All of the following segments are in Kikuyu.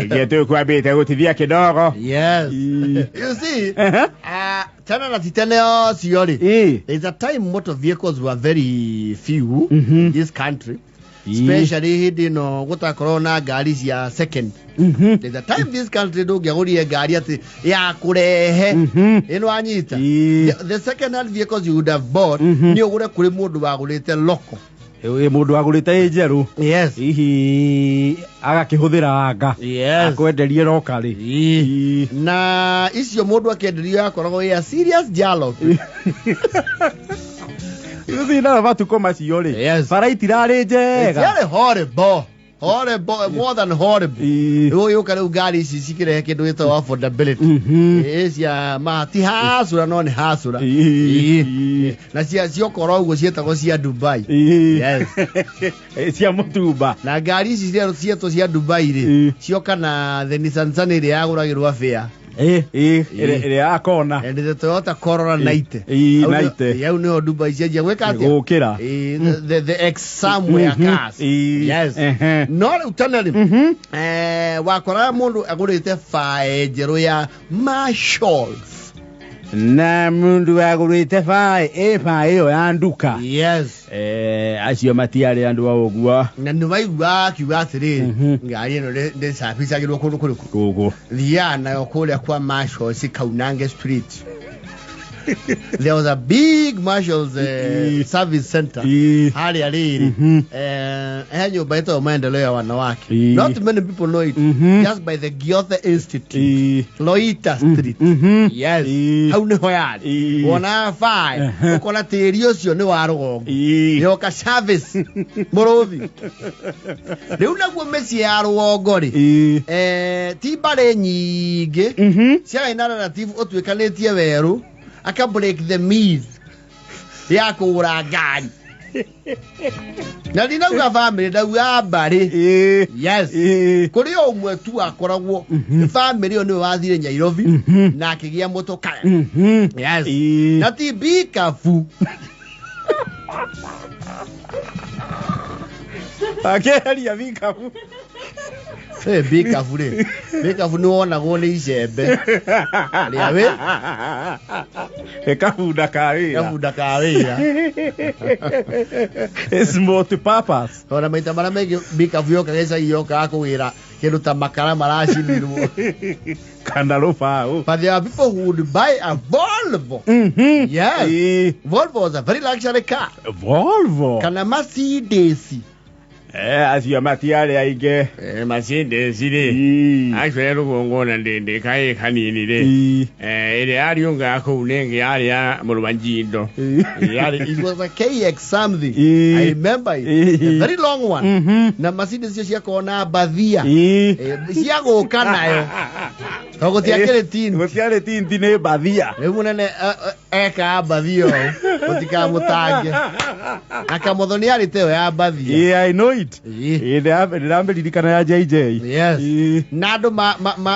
Gĩtũ kwambĩte gũtithia kidogo. Yes. You see, tena na titene ocio rĩ, there's a time motor vehicles were very few in this country, especially hĩndĩ ĩno gũtakorwo na ngari cia second. There's a time this country ndũngĩagũrire ngari atĩ ya kũrehe ĩno anyita. The second hand vehicles you would have bought, nĩ ũgũre kũrĩ mũndũ wagũrĩte local. Ĩ mũndũ agũrĩte ĩ njerũ. Yes. Hihi agakĩhũthĩra anga. Yes. Akwenderie rokarĩ. Na icio mũndũ akĩenderio yakoragwo ĩ a serious dialogue. Ici na matukũ macio rĩ. Yes. Bara itirarĩ njega. Ciarĩ horrible. Horrible, more than horrible. Rĩu yũka rĩu ngari ici cikĩrehe kĩndũ gĩtagwo affordability. Ĩ cia ma ti hacura no nĩ hacura. Na cia ciokorwo ũguo ciĩtagwo cia Dubai. Yes. Cia mũtumba. Na ngari ici cietwo cia Dubai rĩ, cioka na the Nissan Sunny ĩrĩa yagũragĩrwo fare. Ĩ ĩrĩa ya kona. And the Toyota Corolla 90. Ĩ, Hau 90. Hau nĩho Dubai cianjia gwĩka atĩa? Gũkĩra. Ĩ, the ex somewhere cars. Yes. No rĩu tene rĩ, wakoraga mũndũ agũrĩte bae njerũ ya Marshalls. Na mundu agũrĩte baĩ ĩ baĩ ĩyo ya nduka. Yes. Acio matiarĩ andũ a ũguo. Na nĩ waigua akiuga atĩrĩrĩ, ngari ĩno ndĩcabicagĩrwo kũndũ kũrĩkũ? Gũkũ. Thiaga nayo kũrĩa kwa Marshalls Kaunange Street. There was a big Marshalls service center harĩa rĩrĩ, he nyũmba ĩtagwo Maendeleo ya Wanawake. Not many people know it. Just by the Giothe Institute, Loita Street. Yes. Hau nĩho yarĩ. Wona bae, ũkona tĩri ũcio nĩ wa rũgongo. Yoka service mũrũthi. Rĩu naguo mĩciĩ ya rũgongo rĩ, ti mbarĩ nyingĩ ciarĩ na relative ũtuĩkanĩtie werũ aka break the myth ya kũgũra ngari, na ndinauga family, ndauga mbarĩ. Yes, kũrĩ o ũmwe tu akoragwo family ĩyo nĩwe wathire Nairobi na akĩgĩa mũtũkaya. Yes, na ti bikabu. Akĩeheria bikabu. Bikabu rĩ, bikabu nĩ wonagwo nĩ icembe rĩa wĩ Kabunda ka wĩra. Kabunda ka wĩra. It's multi-purpose. Ona maita marĩa maingĩ bikabu yoka gĩcagi yokaga kũgĩra kĩndũ ta makara maracinirwo kana rũbaũ. But there are people who would buy a Volvo. Yes. Volvo was a very luxury car. Volvo. Kana Mercedes. Acio matiarĩ aingĩ. Mercedes rĩ, actually rũgongo na ndĩndĩ kaĩ kanini rĩ, ĩrĩa yariũngaga kũu nĩ ĩngĩ yarĩ ya mũrũ wa Njindo. Yarĩ, it was a KX something. I remember it. A very long one. Na Mercedes icio ciakoragwo na mbathia. Cia gũka nayo. To gũtiakĩrĩ tint. Gũtiarĩ tint, nĩ mbathia. Rĩu mũnene ekaga mbathia ũũ gũtikamũtange. Na Kamotho nĩ arĩ teo ya mbathia. Yeah, I know it. Ndĩramĩririkana ya JJ. Yes. Na andũ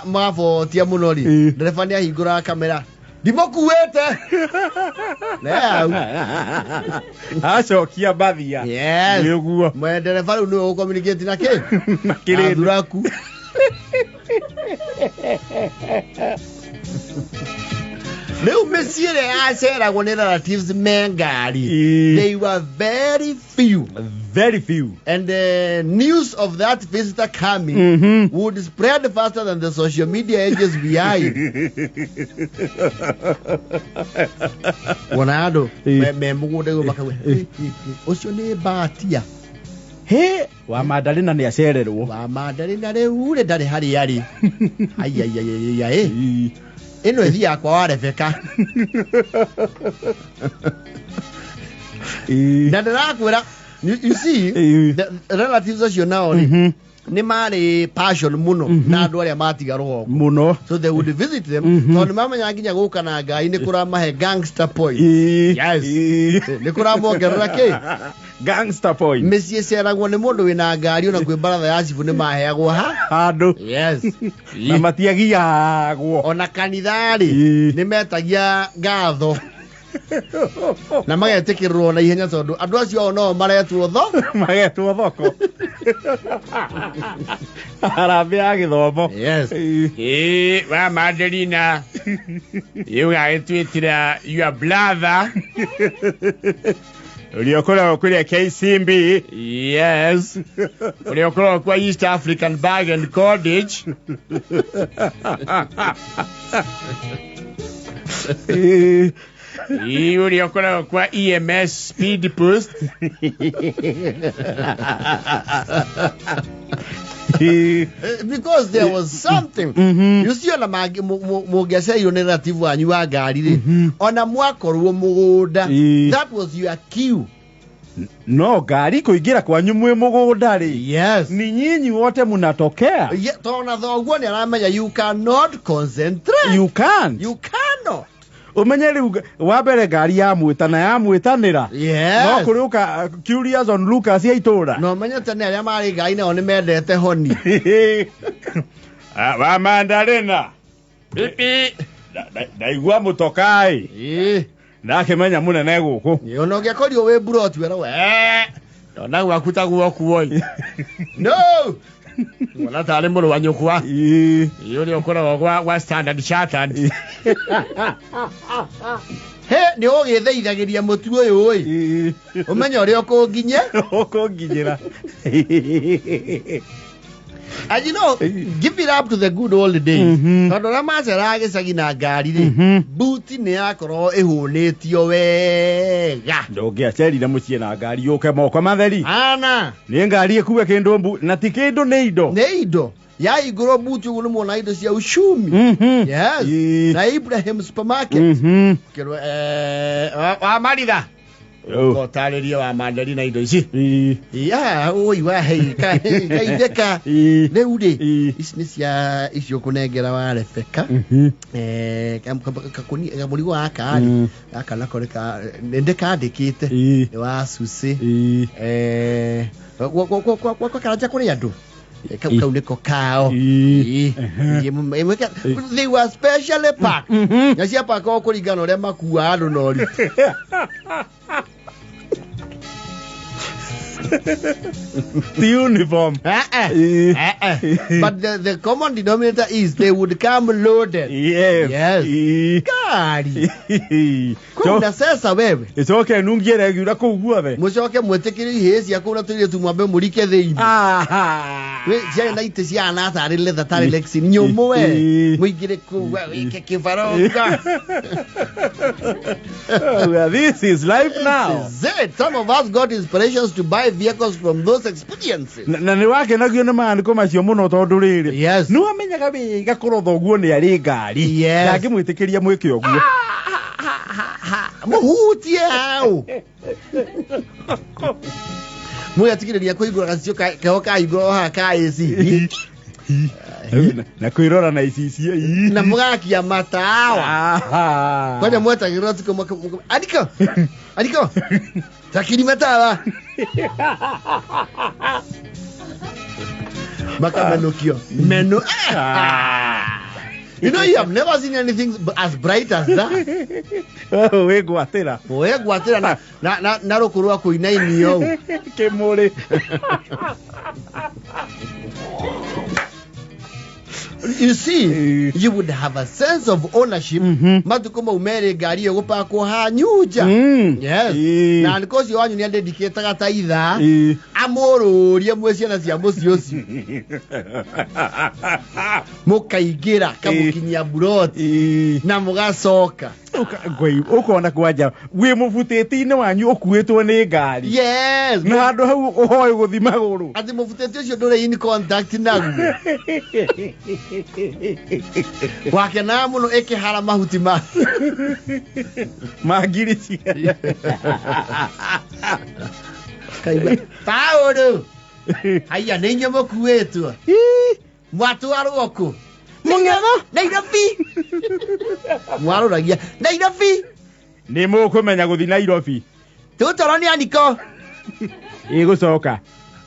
magabotia mũno rĩ, ndereba nĩ ahingũraga kamera, ndimũkuĩte hau. Acokia mbathia. Yes. Nĩguo. Ndereba rĩu nĩwe ũcommunicate na kĩ? Na kĩrĩndĩ. Na thuraku. Rĩu mĩciĩ ĩrĩa yaceragwo nĩ relatives me ngari, they were very few. Very few. And the news of that visitor coming would spread faster than the social media ages we are in. Wona andũ me mũgũnda igũrũ makauga, "Ĩ, ĩ, ĩ, ũcio nĩ Mbatia." He wa Mandarina nĩ acererwo. Wa Mandarina rĩu rĩ ndarĩ harĩa arĩ. Aiaiaiaia, ĩ ĩno ĩthiaga kwa wa Rebeka. Na ndĩrakwĩra, you see, the relatives acio nao rĩ, nĩ marĩ passion mũno na andũ arĩa matiga rũgongo mũno, so they would visit them tondũ nĩ mamenyaga nginya gũka na ngai nĩ kũramahe gangster point. Yes, nĩ kũramongerera kĩ? Gangster point. Mĩciĩ ĩceragwo nĩ mũndũ wĩna ngari, ona kwĩ baratha ya cibũ nĩ maheagwo ha handũ. Yes. Na matiagiagwo. Ona kanitha rĩ, nĩ metagia ngatho. Na magetĩkĩrwo na ihenya tondũ andũ acio ao no maretwo tho magetwo thoko. Harambĩ ya gĩthomo. Yes. Ĩĩ wa Mandelina ĩ ũgagĩtwĩtĩra your brother. Ũrĩa ũkoragwo kũrĩa KCB. Yes. Ũrĩa ũkoragwo kwa East African Bag and Cottage. Ĩĩ ũrĩa ũkoragwo kwa EMS Speed Post. Because there was something. You see ona mũngĩaceirwo nĩ relative wanyu wa ngari rĩ, ona mwakorwo mũgũnda, that was your cue. No ngari kũingĩra kwanyu mwĩ mũgũnda rĩ. Yes. Ni nyinyi wote munatokea. Yeah, tondũ thoguo nĩ aramenya you cannot concentrate. You can't. You cannot. Umenye rĩu wa mbere ngari ya mwĩtana ya mwĩtanĩra. Yes. No kũrĩ ũka curious on Lucas ya itũra. No menye tene arĩa marĩ ngari nao nĩ mendete honi. Wa Mandarina. Pipi. Ndaigua mũtokai. Ĩĩ. Ndakĩmenya mũnene gũkũ. Ĩ, ona ũngĩakorirwo wĩ mburoti werwo Ndona gwaku ta guokuo. No. Wona tarĩ mũrũ wa nyũkwa. Ĩĩ. Ĩ ũrĩa ũkoragwo gwa Standard Chartered. He nĩ ũgĩtheithagĩria mũtu ũyũ ĩ. Ũmenye ũrĩa ũkũnginyia. Ũkũnginyĩra. And you know, give it up to the good old days. Tondũ arĩa maceraga gĩcagi na ngari rĩ, buti nĩ yakorwo ĩhũnĩtio wega. Ndũngĩacerire mũciĩ na ngari yũke moko matheri. Ana. Nĩ ngari ĩkue kĩndũ mbu na ti kĩndũ nĩ indo. Nĩ indo. Yaigũrwo buti ũguo nĩ muona indo cia uchumi. Yes. Na Ibrahim supermarket. Kĩrwo wa Maritha. Ũtarĩrie wa Mandarina indo ici. Ya, oi wa hei, kaitheka. Rĩu rĩ, ici nĩ cia icio ũkũnengera wa Rebecca. Kamũrigo gaka rĩ, gaka nako nĩ ndĩkandĩkĩte. Nĩ wa Susi. Gwa karanja kũrĩ andũ. Kau nĩko kao. They were specially packed. Na ciapakagwo kũringana na ũrĩa makuaga andũ na ũritũ. The uniform. But the common denominator is they would come loaded. Yes. Yes. Gari. Kuna sasa wewe. Icoke nungiere giura kũu guothe. Mũcoke mwĩtĩkĩrie ihĩĩ cia kũu na tũirĩtu mwambe mũrike thĩinĩ. We ciarĩ na itĩ ciahana tarĩ leather tarĩ Lexi nyũmũ we. Mũingĩre kũu wĩke kĩbaroka. Well, this is life now. This is it. Some of us got inspirations to buy vehicles from those experiences. Na nĩ wakenagio nĩ maandĩko macio mũno tondũ rĩrĩ. Yes. Nĩ wamenyaga wega korwo thoguo nĩ arĩ ngari. Yes. Ndangĩmwĩtĩkĩria mwĩke ũguo. Mũhutie hau. Mũgetigĩrĩria kũhingũra gacicio keho kahingũrwo haha ka AC. Na kwĩrora na icicio. Na mũgakia matawa. Kwanja mwetagĩrĩra ũtukũ Andiko. Andiko. Takiri matawa. Makamenukio. Meno. You know, you have never seen anything as bright as that. Wĩgwatĩra. Wĩgwatĩra na rũkũ rwa kũinainio ũũ. Kĩmũrĩ. You see, you would have a sense of ownership. Matukũ mau merĩ ngari ĩyo gũpakwo hanyunja. Yes. Na nĩko ũcio wanyu nĩ andedicataga ta ithaa amũrũrie mwĩ ciana cia mũciĩ ũcio. Mũkaingĩra kamũkinyia buroti na mũgacoka. Ũkona kwanja wĩ mũbutĩti-inĩ wanyu ũkuĩtwo nĩ ngari. Yes. Na handũ hau ũhoe gũthi magũrũ. Atĩ mũbutĩti ũcio ndũrĩ in contact naguo. Wakenaga mũno ĩkĩhara mahuti ma ma ngiri cia. Kaigua Paũlũ. Haiya nĩ inyuĩ mũkuĩtwo. Mwatwarwo kũ? Mũng'etho. Nairobi. Mwarũragia Nairobi. Nĩ mũkũmenya gũthi Nairobi. Tũtwarwo nĩ Aniko. Ĩgũcoka.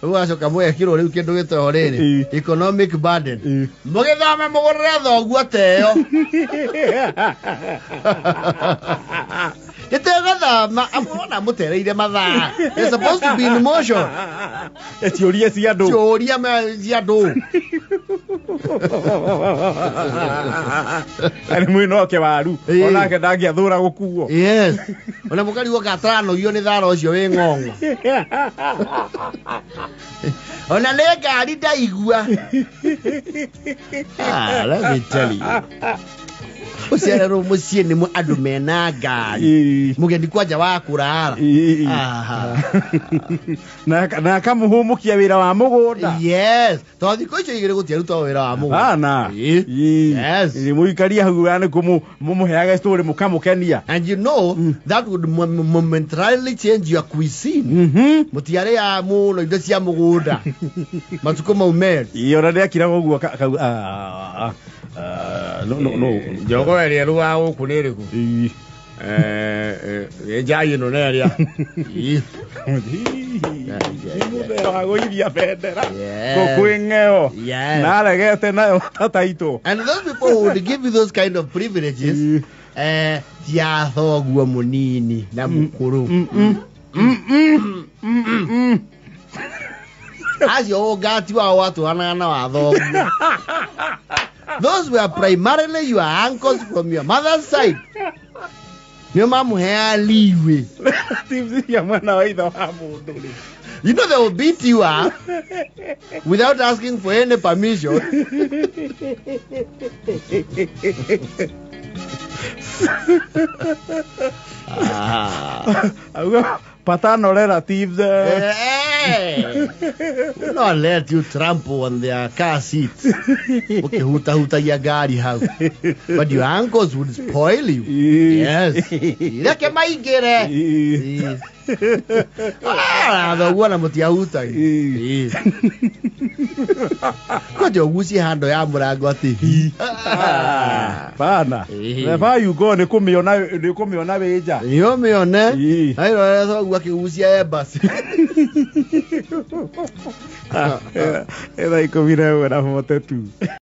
Ũgacoka mũgekĩrwo rĩu kĩndũ gĩtagwo rĩrĩ economic burden. Mũgĩthame mũgũrĩre thoguo teo. Nĩtũgũthoma amwona mũtereire mathaa. It's supposed to be in motion. Ciũria cia andũ. Ciũria cia andũ. Na nĩ mwĩnoke waru. Ĩĩ. Onake ndangĩathũra gũkuo. Yes. Ona mũkarigwo kataranogio nĩ thara ũcio wĩ ng'ong'o. Ona nĩ ngari ndaigua. Ah, let me tell you. Ũciarerwo mũciĩ nĩ andũ mena ngari. Ĩĩ. Mũgeni kwanja wa kũrara. Ĩĩ. Aha. Na akamũhũmũkia wĩra wa mũgũnda. Yes. Tondũ thikũ icio igĩrĩ gũtiarutagwo wĩra wa mũgũnda. Ana. Ĩĩ. Yes. Mũikaria hau nĩ kũmũheaga story mũkamũkenia. And you know, that would momentarily change your cuisine. Mũtiarĩaga mũno indo cia mũgũnda. Matukũ mau merĩ. Ĩĩ, ona nĩakiraga ũguo akauga, "Ah, ah, no, no, no." Njogo ĩrĩa ĩruaga gũkũ nĩ ĩrĩkũ? Ĩĩ. Njai ĩno na ĩrĩa. Ĩĩ. Nĩ mũthera wa gũithia bendera. Yes. Kwĩ ng'eo. Yes. Na aregete nayo tataitũ. And those people who would give you those kind of privileges, ti a thoguo mũnini na mũkũrũ. Acio ũngati wao watwaranaga na wa thoguo. Those were primarily your uncles from your mother's side. Nĩo mamũheaga leeway. Tips cia mwena wa ithe wa mũndũ rĩ. You know they will beat you up without asking for any permission. Ah. Auga paternal relatives. Hey, will not let you trample on their car seats. Ukihutahutagia ngari hau. But your uncles would spoil you. Yes. Reke maingĩre. Ĩĩ. Ah, thoguo na mũtiahutagia. Kwanja ũgucie handũ ya mũrango atĩ hi. Ah, Bana. Ĩĩ. Wherever you go nĩ kũmĩona nĩ kũmĩona wĩ nja. Nĩ ũmĩone. Ĩĩ. Airorera thoguo akĩgucia embassy. Thaa 11 na 42.